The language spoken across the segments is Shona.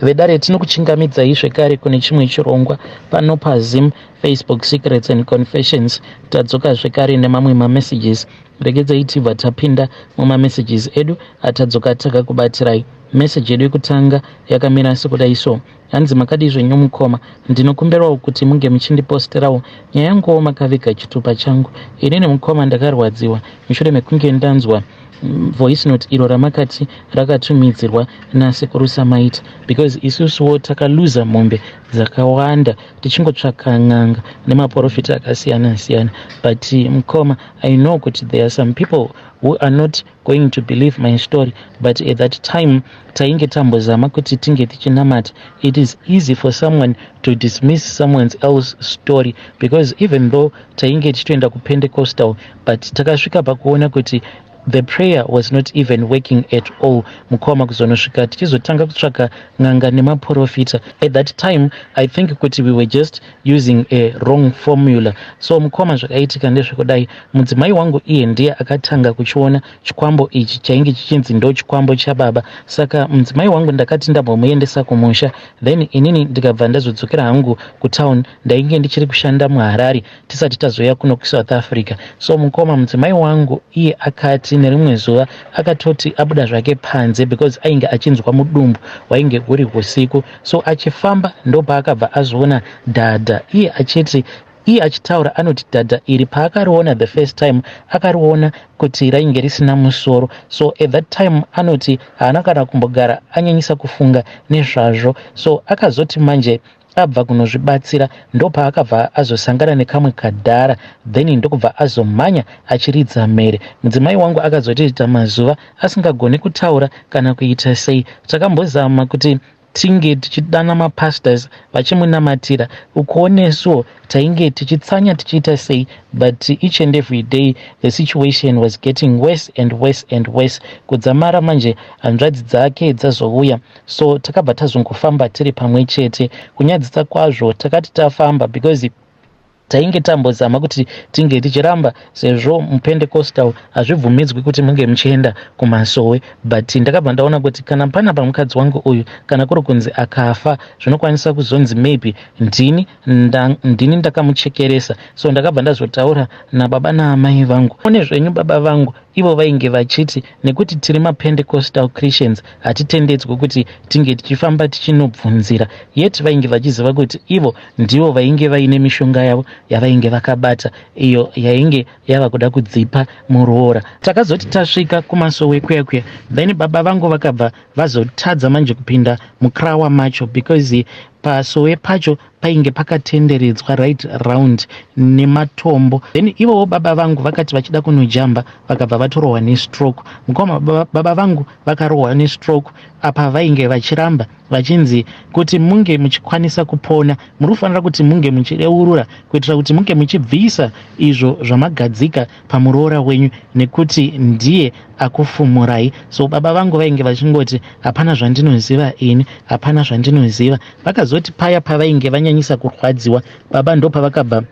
Vedare, tinokuchingamidzai zvekare kune chimwe chirongwa pano paZim Facebook Secrets and Confessions. Tadzoka zvekare nemamwe mamessages. Regedzai tibva tapinda mumamessages edu atadzoka takakubatirai. Meseji yedu yekutanga yakamira sekudai so. Hanzi, "Makadii zvenyu mukoma? Ndinokumbirawo kuti munge muchindiposterawo nyaya yanguwo makaviga chitupa changu. Inini mukoma ndakarwadziwa mushure mekunge ndanzwa voice note iro ramakati rakatumidzirwa nasekuru Samaita, because isusuwo takaluza mombe dzakawanda tichingotsvaka n'anga nemaprofita akasiyana siyana. But mukoma, I know kuti there are some people who are not going to believe my story, but at that time tainge tambozama kuti tinge tichinamata. It is easy for someone to dismiss someone else story, because even though tainge tichitoenda kuPentecostal, but takasvika pakuona kuti the prayer was not even working at all mukoma, kuzonosvika tichizotanga kutsvaka n'anga nemaprofita. At that time I think kuti we were just using a wrong formula. So mukoma, zvakaitika ndezvekudai. Mudzimai wangu iye ndiye akatanga kuchiona chikwambo ichi chainge chichinzi ndo chikwambo chababa. Saka mudzimai wangu ndakati ndambomuendesa kumusha, then inini ndikabva ndazodzokera hangu kutown. Ndainge ndichiri kushanda muHarare tisati tazoya kuno kuSouth Africa. So mukoma, mudzimai wangu iye akati nerimwe zuva akatoti abuda zvake panze because ainge achinzwa mudumbu, wainge uri usiku. So achifamba ndopaakabva azoona dhadha. Iye achiti, iye achitaura anoti dhadha iri paakariona the first time, akariona kuti rainge risina musoro. So at that time anoti haana kana kumbogara anyanyisa kufunga nezvazvo. So akazoti manje abva kunozvibatsira, ndopaakabva azosangana nekamwe kadhara, then ndokubva azomhanya achiridza mhere. Mudzimai wangu akazotoita mazuva asingagoni kutaura kana kuita sei. Takambozama kuti tinge tichidana mapastors vachimunamatira, ukuonesuwo tainge tichitsanya tichiita sei, but each and every day the situation was getting worse and worse and worse, kudzamara manje hanzvadzi dzake dzazouya. So takabva tazongofamba tiri pamwe chete. Kunyadzisa kwazvo, takati tafamba, because tainge tambozama kuti tinge tichiramba, sezvo muPentecostal hazvibvumidzwi kuti munge muchienda kumasowe, but ndakabva ndaona kuti kana pana pamukadzi wangu uyu, kana kuri kunzi akafa, zvinokwanisa kuzonzi maybe ndini ndakamuchekeresa. So ndakabva ndazotaura nababa naamai vangu. One zvenyu, baba vangu ivo vainge vachiti nekuti tiri maPentecostal Christians hatitendedzwi kuti tinge tichifamba tichinobvunzira, yet vainge vachiziva kuti ivo ndivo vainge vaine mishonga yavo yavainge vakabata, iyo yainge yava kuda kudzipa muroora. Takazoti tasvika kumasowe kuya kuya, then baba vangu vakabva vazotadza manje kupinda mukrawa macho, because pasowe pacho painge pakatenderedzwa right round nematombo. Then ivowo baba vangu vakati vachida kunojamba, vakabva vatorohwa nestroke. Mukoma, baba vangu vakarohwa nestroke. Apa vainge vachiramba vachinzi kuti munge muchikwanisa kupona, muri kufanira kuti munge muchireurura kuitira kuti munge muchibvisa izvo zvamagadzika pamuroora wenyu, nekuti ndiye akufumurai. So baba vangu vainge vachingoti, "Hapana zvandinoziva ini, hapana zvandinoziva." Vakazoti paya pavainge vanyanyisa kurwadziwa, baba ndopavakabva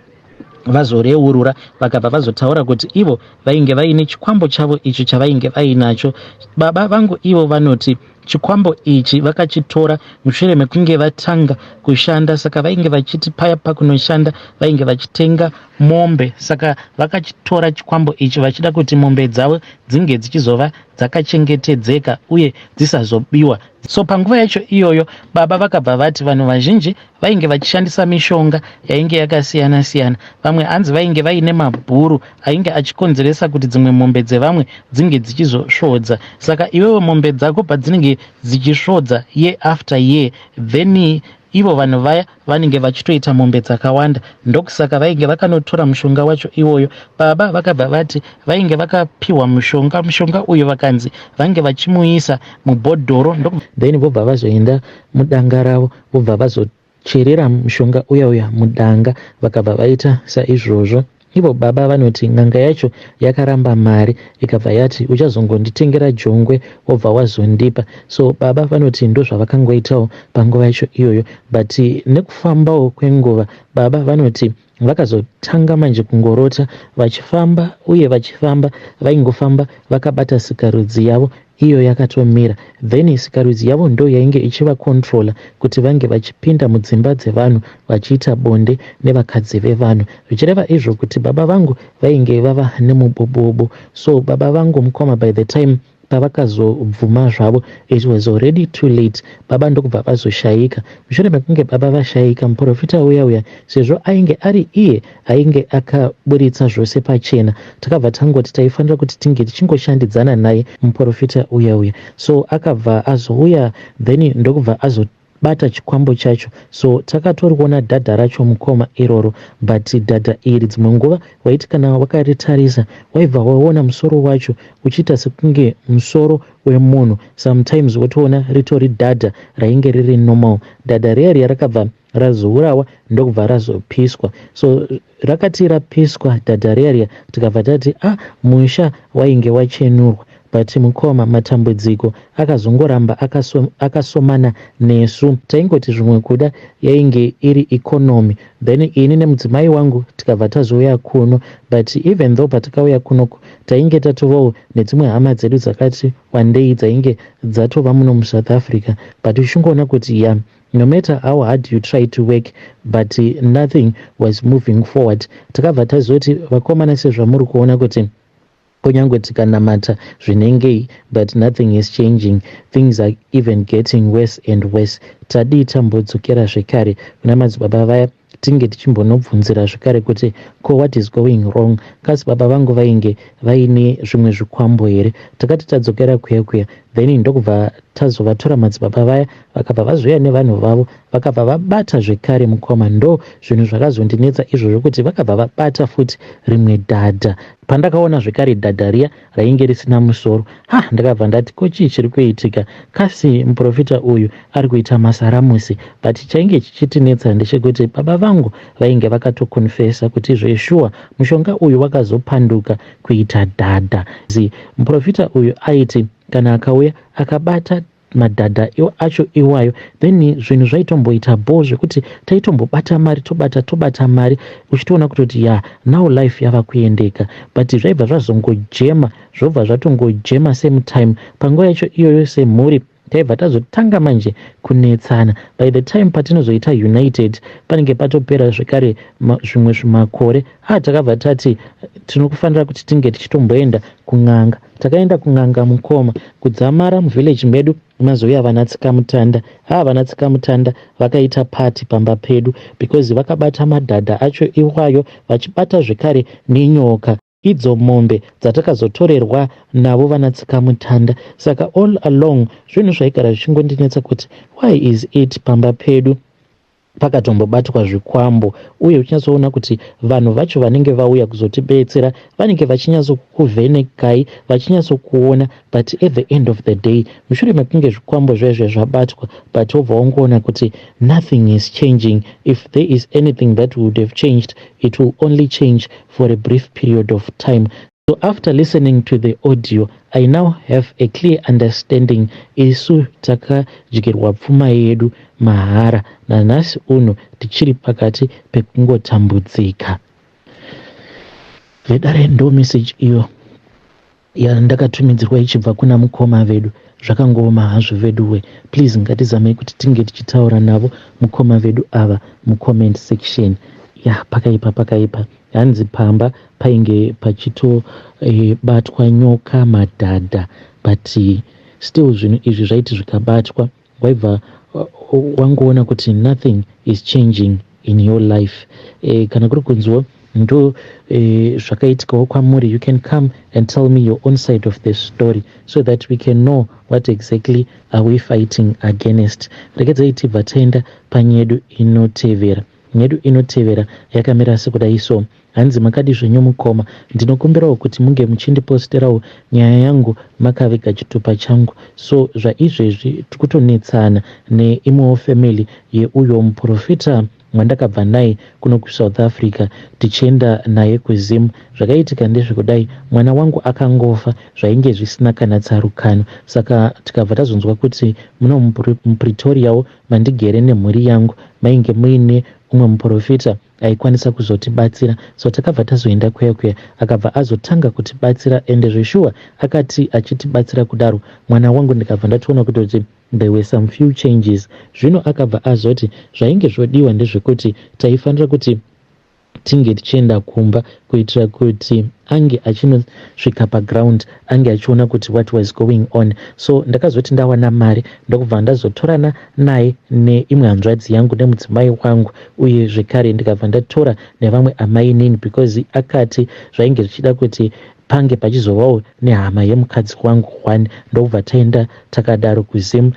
vazoreurura, vakabva vazotaura kuti ivo vainge vaine chikwambo chavo icho chavainge vainacho. Baba vangu ivo vanoti chikwambo ichi vakachitora mushure mekunge vatanga kushanda. Saka vainge vachiti paya pakunoshanda vainge vachitenga mombe, saka vakachitora chikwambo ichi vachida kuti mombe dzavo dzinge dzichizova dzakachengetedzeka uye dzisazobiwa. So panguva yacho iyoyo baba vakabva vati vanhu vazhinji vainge vachishandisa mishonga yainge yakasiyana siyana. Vamwe hanzi vainge vaine mabhuru ainge achikonzeresa kuti dzimwe mombe dzevamwe dzinge dzichizosvodza. Saka iwewe mombe dzako padzinenge dzichisvodza year after year, then ivo vanhu vaya vanenge vachitoita mombe dzakawanda. Ndokusaka vainge vakanotora mushonga wacho iwoyo. Baba vakabva vati vainge vakapiwa mushonga. Mushonga uyu vakanzi vange vachimuisa mubhodhoro, then vobva vazoenda mudanga ravo, vobva vazocherera mushonga uya uya mudanga. Vakabva vaita saizvozvo. Ivo baba vanoti n'anga yacho yakaramba mari, ikabva yati, "Uchazongonditengera jongwe wobva wazondipa." So baba vanoti ndozvavakangoitawo panguva yacho iyoyo. But nekufambawo kwenguva, baba vanoti vakazotanga manje kungorota vachifamba uye vachifamba, vaingofamba vakabata sikarudzi yavo. iyo yakatomira then sikarudzi yavo ndo yainge ichivacontrola kuti vange vachipinda mudzimba dzevanhu vachiita bonde nevakadzi vevanhu, zvichireva izvo kuti baba vangu vainge vava nemubobobo. So baba vangu, mukoma, by the time pavakazobvuma zvavo, it was already too late. Baba ndokubva vazoshayika. Mushure mekunge baba vashayika, muprofita uya uya, sezvo ainge ari iye ainge akaburitsa zvose pachena, takabva tangoti taifanira kuti tinge tichingoshandidzana naye muprofita uya uya. So akabva azouya, then ndokubva azobata chikwambo chacho. So takatoriona dhadha racho, mukoma, iroro. But dhadha iri, dzimwe nguva waiti kana wakaritarisa, waibva waona musoro wacho uchiita sekunge musoro wemunhu. Sometimes wotoona ritori dhadha rainge riri normal. Dhadha riya riya rakabva razourawa, ndokubva razopiswa. So rakati rapiswa dhadha riya riya, tikabva tati, "Ah, musha wainge wachenurwa." But mukoma, matambudziko akazongoramba akasomana nesu. Taingoti zvimwe kuda yainge iri economy. Then ini nemudzimai wangu tikabva tazouya kuno. But even though patakauya kunoko tainge tatovawo nedzimwe hama dzedu dzakati wandei dzainge dzatova muno muSouth Africa, but uchingoona kuti ya, no matter how hard you try to work, but nothing was moving forward. Takabva tazoti, "Vakomana, sezvamuri kuona kuti kunyange tikanamata zvinengei, but nothing is changing, things are even getting worse and worse. Tadii tambodzokera zvekare kuna madzibaba vaya, tinge tichimbonobvunzira zvekare kuti ko what is going wrong? Kasi baba vangu vainge vaine zvimwe zvikwambo here?" Takati tadzokera kuya kuya, then ndokubva tazovatora madzibaba vaya. Vakabva vazouya nevanhu vavo, vakabva vabata zvekare. Mukoma, ndo zvinhu zvakazondinetsa izvozvo, kuti vakabva vabata futi rimwe dhadha. Pandakaona zvekare dhadha riya rainge risina musoro, ha, ndakabva ndati, "Ko chii chiri kuitika? Kasi muprofita uyu ari kuita masaramusi?" But chainge chichitinetsa ndechekuti baba vangu vainge vakatokonfesa kuti zveshuwa mushonga uyu wakazopanduka kuita dhadha. Muprofita uyu aiti kana akauya akabata madhadha acho iwayo, then zvinhu zvaitomboita bho, zvekuti taitombobata mari, tobata tobata mari, uchitoona kutoti ya, now life yava kuendeka. But zvaibva zvazongojema, zvobva zvatongojema same time. Panguva yacho iyoyo, semhuri taibva tazotanga manje kunetsana. By the time patinozoita united, panenge patopera zvekare zvimwe zvimakore. A, takabva tati tinokufanira kuti tinge tichitomboenda kun'anga. Takaenda kun'anga, mukoma, kudzamara muvillage medu mazouya vana tsikamutanda. Ava vana tsikamutanda vakaita pati pamba pedu, because vakabata madhadha acho iwayo, vachibata zvekare nenyoka, idzo mombe dzatakazotorerwa navo vana tsikamutanda. Saka all along zvinhu zvaigara zvichingondinetsa kuti why is it pamba pedu pakatombobatwa zvikwambo, uye uchinyatsoona kuti vanhu vacho vanenge vauya kuzotibetsera vanenge vachinyatsokuvhenekai, vachinyatsokuona, but at the end of the day, mushure mekunge zvikwambo zvaizvo zvabatwa, but wobva wangoona kuti nothing is changing. If there is anything that would have changed, it will only change for a brief period of time. So after listening to the audio, I now have a clear understanding. Isu takadyirwa pfuma yedu mahara. Nanhasi uno tichiri pakati pekungotambudzika. Vedare, ndo message iyo yandakatumidzirwa ichibva kuna mukoma vedu. Zvakangooma hazvo veduwe. Please, ngatizamei kuti tinge tichitaura navo mukoma vedu ava mucomment section. Ya, pakaipa, pakaipa. Hanzi pamba painge pachitobatwa nyoka, madhadha, but still zvinhu izvi zvaiti zvikabatwa, waibva wangoona kuti nothing is changing in your life. Kana kuri kunziwo ndo zvakaitikawo kwamuri, you can come and tell me your own side of the story so that we can know what exactly are we fighting against. Regedzai tibva taenda panyedu inotevera. Nyedu inotevera yakamira sekudai so. Hanzi, "Makadi zvenyu mukoma? Ndinokumbirawo kuti munge muchindiposterawo nyaya yangu makaviga chitupa changu. So zvaizvezvi tiri kutonetsana neimwewo family yeuyo muprofita. mwandakabva naye kuno kuSouth Africa tichienda naye kuZim. Zvakaitika ndezvekudai, mwana wangu akangofa zvainge zvisina kana tsarukano. Saka tikabva tazonzwa kuti muno muPretoriawo mandigere nemhuri yangu mainge muine umwe muprofita aikwanisa kuzotibatsira. So takabva tazoenda kuya kuya, akabva azotanga kutibatsira. Ende zveshuwa akati achitibatsira kudaro, mwana wangu ndikabva ndatoona kutoti there were some few changes. Zvino akabva azoti zvainge zvodiwa ndezvekuti taifanira kuti tinge tichienda kumba kuitira kuti ange achinosvika paground, ange achiona kuti what was going on. So ndakazoti ndawana mari, ndokubva ndazotorana naye neimwe hanzvadzi yangu nemudzimai wangu, uye zvekare ndikabva ndatora nevamwe amainini, because akati zvainge zvichida kuti pange pachizovawo nehama yemukadzi wangu one. Ndokubva taenda takadaro kuZim.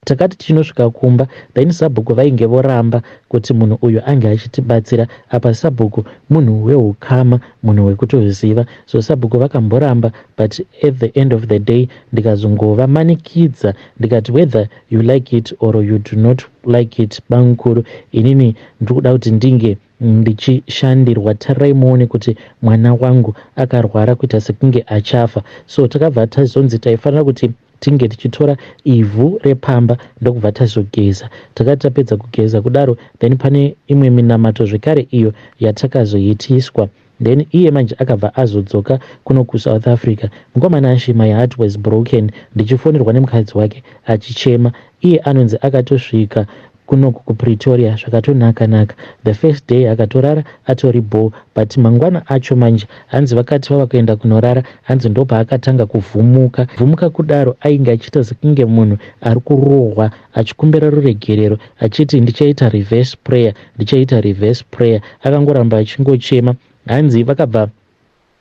Takati tichinosvika kumba, then sabhuku vainge voramba kuti munhu uyu ange achitibatsira. Apa sabhuku munhu weukama, munhu wekutoziva. So sabhuku vakamboramba, but at the end of the day ndikazongovamanikidza, ndikati, "Whether you like it or you do not like it, bamukuru, inini ndiri kuda kuti ndinge ndichishandirwa. Tarirai muone kuti mwana wangu akarwara kuita sekunge achafa." So takabva tazonzi taifanira kuti tinge tichitora ivhu repamba, ndokubva tazogeza. Takati tapedza kugeza kudaro, then pane imwe minamato zvekare iyo yatakazoitiswa. Then iye manje akabva azodzoka kuno kuSouth Africa. Mukomana Ashe, my heart was broken ndichifonerwa nemukadzi wake achichema. Iye anonzi akatosvika kunoku kuPretoria zvakatonaka-naka. The first day akatorara atori bho, but mangwana acho manje, hanzi vakati vava kuenda kunorara, hanzi ndopaakatanga kuvhumuka vhumuka kudaro. Ainge achiita sekunge munhu ari kurohwa, achikumbira ruregerero, achiti, "Ndichaita reverse prayer, ndichaita reverse prayer." Akangoramba achingochema. Hanzi vakabva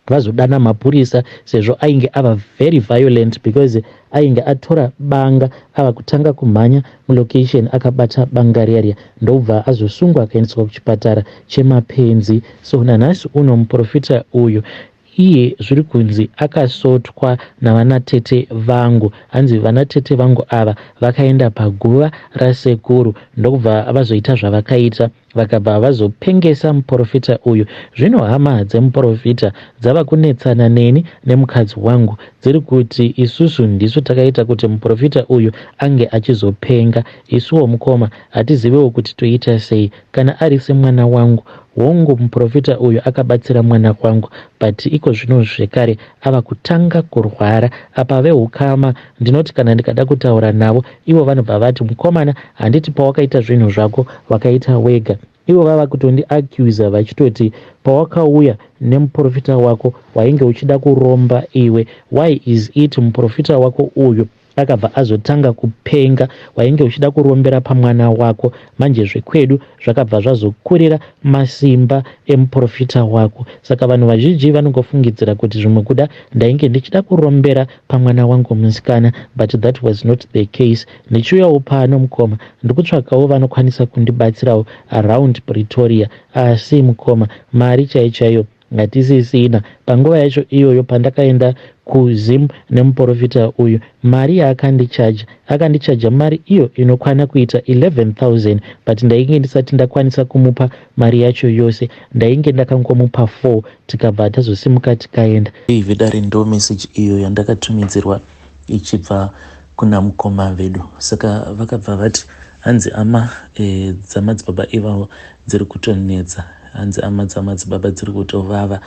vazodana mapurisa sezvo ainge ava very violent, because ainge atora banga, ava kutanga kumhanya mulocation akabata banga riya riya. Ndobva azosungwa, akaendeswa kuchipatara chemapenzi. So nanhasi uno muprofita uyu, iye zviri kunzi akasotwa navanatete vangu. Hanzi vanatete vangu ava vakaenda paguva rasekuru, ndokubva vazoita zvavakaita, vakabva vazopengesa muprofita uyu. Zvino hama dzemuprofita dzava kunetsana neni nemukadzi wangu. Dziri kuti isusu ndisu takaita kuti muprofita uyu ange achizopenga. Isuwo mukoma hatiziviwo kuti toita sei. Kana ari semwana wangu, hongu, muprofita uyu akabatsira mwana wangu, but iko zvino zvekare ava kutanga kurwara. Apa veukama, ndinoti kana ndikada kutaura navo, ivo vanobva vati, "Mukomana, handiti pawakaita zvinhu zvako wakaita wega?" Ivo vava kutondiaccusa vachitoti, "Pawakauya nemuprofita wako wainge uchida kuromba iwe. Why is it muprofita wako uyu akabva azotanga kupenga? Wainge uchida kurombera pamwana wako. Manje zvekwedu zvakabva zvazokurira masimba emuprofita wako." Saka vanhu vazhinji vanongofungidzira kuti zvimwe kuda ndainge ndichida kurombera pamwana wangu musikana, but that was not the case. Ndichiuyawo pano mukoma, ndikutsvakawo vanokwanisa kundibatsirawo around Pretoria, asi mukoma, mari chaiyo chaiyo hatisisina. Panguva yacho iyoyo pandakaenda kuZim nemuprofita uyu, mari yaakandichaja, akandichaja mari iyo inokwana kuita 11,000, but ndainge ndisati ndakwanisa kumupa mari yacho yose. Ndainge ndakangomupa 4, tikabva tazosimuka tikaenda. Vedare, ndo meseji iyo yandakatumidzirwa ichibva kuna mukoma vedu. Saka vakabva vati hanzi ama dzamadzibaba ivavo dziri kutonetsa. Hanzi ama dzamadzibaba dziri kutovava,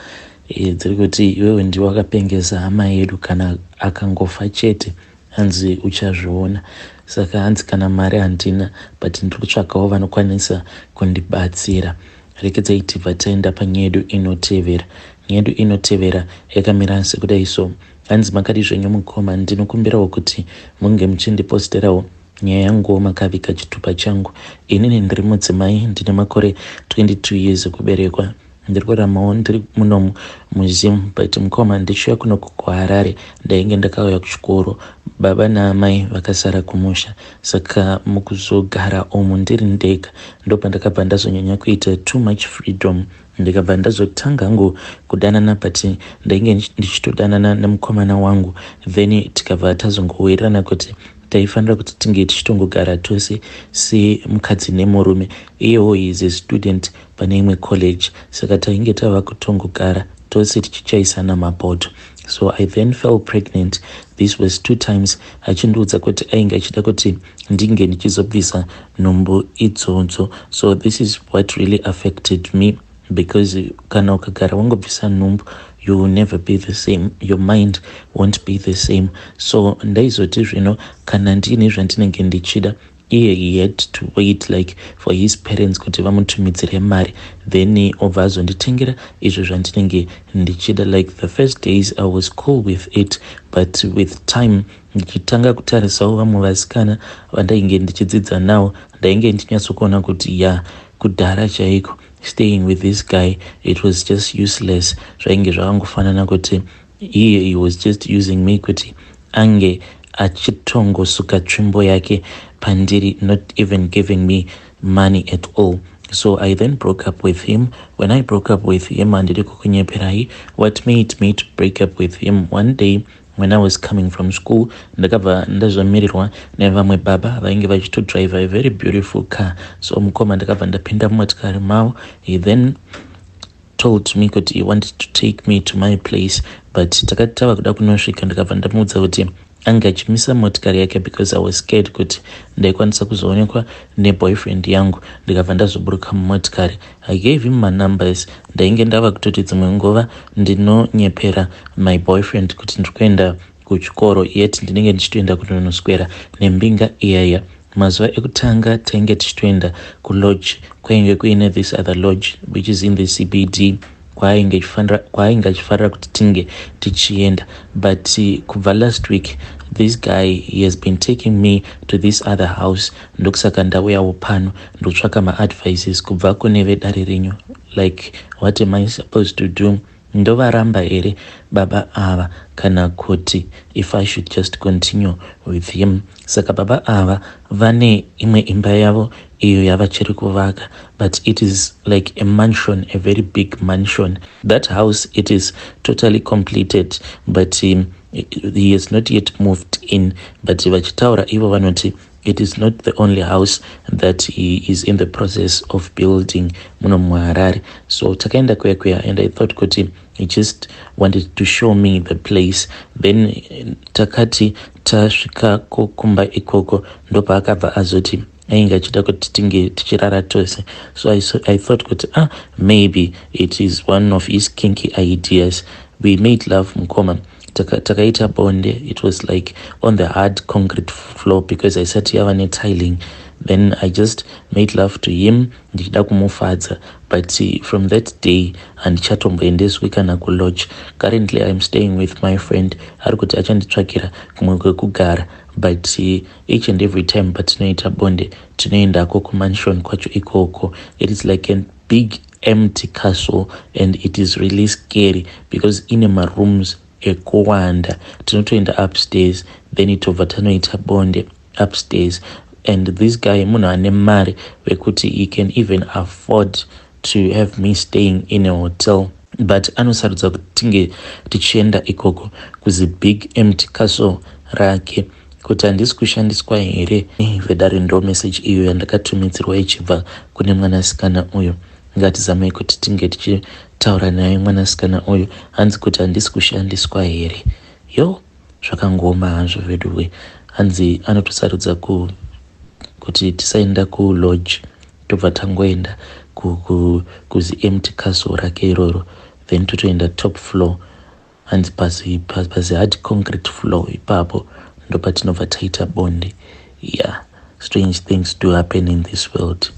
dziri kuti iwewe ndiwe wakapengesa hama yedu. Kana akangofa chete, hanzi uchazviona. Saka hanzi kana mari handina, but ndiri kutsvakawo vanokwanisa kundibatsira. Rekedzai tibva taenda panyaya yedu inotevera. Nyaya yedu inotevera yakamira sekudai. So hanzi, "Makadi zvenyu mukoma? Ndinokumbirawo kuti munge muchindiposterawo nyaya yanguwo makavika chitupa changu. Inini ndiri mudzimai, ndine makore 22 years ekuberekwa. Ndiri kuraramawo ndiri munomu muZim, but mukoma, ndichiuya kuno kuHarare ndainge ndakauya kuchikoro. Baba naamai vakasara kumusha, saka mukuzogara umu ndiri ndega, ndopandakabva ndazonyanya kuita too much freedom. Ndikabva ndazotanga hangu kudanana, but ndainge ndichitodanana nemukomana wangu. Then tikabva tazongowirirana kuti Taifanira kuti tinge tichitongogara tose semukadzi nemurume. Iyewo is a student pane imwe college, saka tainge tava kutongogara tose tichichaisana mapoto. So I then fell pregnant. This was two times achindiudza kuti ainge achida kuti ndinge ndichizobvisa nhumbu idzodzo. So this is what really affected me, because kana ukagara wangobvisa nhumbu, you will never be the same, your mind won't be the same. So ndaizoti zvino kana ndiine zvandinenge ndichida, iye he had to wait like for his parents kuti vamutumidzire mari, then obva azonditengera izvo zvandinenge ndichida. Like, the first days I was cool with it, but with time, ndichitanga kutarisawo vamwe vasikana vandainge ndichidzidza navo, ndainge ndichinyatsokuona kuti ya, kudhara chaiko, staying with this guy, it was just useless. Zvainge zvakangofanana kuti iye he was just using me kuti ange achitongosuka tsvimbo yake pandiri, not even giving me money at all. So I then broke up with him. When I broke up with him, handiri kukunyeperai, what made me to break up with him, one day when I was coming from school, ndakabva ndazomirirwa nevamwe baba vainge vachitodrive a very beautiful car. So mukoma, ndakabva ndapinda mumotikari mavo. He then told me kuti he wanted to take me to my place, but takati tava kuda kunosvika, ndakabva ndamuudza kuti ange achimisa motikari yake, because I was scared kuti ndaikwanisa kuzoonekwa neboyfriend yangu. Ndikabva ndazoburuka mumotikari. I gave him manumbers. Ndainge ndava kutoti dzimwe nguva ndinonyepera my boyfriend kuti ndiri kuenda kuchikoro, yet ndinenge ndichitoenda kunonoswera nembinga iyaya. Mazuva ekutanga tainge tichitoenda kulodge. Kwainge kuine this other lodge which is in the CBD kwaainge achifarira kuti tinge tichienda. But kubva last week, this guy, he has been taking me to this other house. Ndokusaka ndauyawo pano ndotsvaka maadvices kubva kune vedare renyu. Like, what am I supposed to do? Ndovaramba here baba ava, kana kuti if I should just continue with him? Saka baba ava vane imwe imba yavo iyo yavachiri kuvaka, but it is like a mansion, a very big mansion. That house, it is totally completed, but he has not yet moved in. But vachitaura ivo vanoti it is not the only house that he is in the process of building muno muHarare. So takaenda kuya kuya, and I thought kuti he just wanted to show me the place. Then takati tasvika kumba ikoko, ndopaakabva azoti ainge achida kuti tinge tichirara tose. So I thought kuti, ah, maybe it is one of his kinky ideas. We made love, mukoma. Takaita bonde. It was like on the hard concrete floor, because aisati yava netiling. Then I just made love to him ndichida kumufadza, but from that day handichatomboendeswi kana kulodge. Currently I am staying with my friend. Ari kuti achanditsvakira kumwe kwekugara, but each and every time patinoita bonde, tinoendako kumansion kwacho ikoko. It is like a big empty castle, and it is really scary because ine marooms ekuwanda. Tinotoenda upstairs, then tobva tanoita bonde upstairs. And this guy munhu ane mari wekuti he can even afford to have me staying in a hotel, but anosarudza kuti tinge tichienda ikoko kuzibig empty castle rake. Kuti handisi kushandiswa here, vedare? Ndo message iyo yandakatumidzirwa ichibva kune mwanasikana uyu. Ngatizamei kuti tinge tichitaura naye mwanasikana uyu. Hanzi kuti handisi kushandiswa here? Yo, zvakangoma hazvo veduwe. Hanzi anotosarudza kuti tisaenda kulodge, tobva tangoenda kuziempty castle rake iroro, then totoenda top floor. Hanzi pasi pasi hard concrete floor ipapo ndopatinobva taita bonde. Yeah, strange things do happen in this world.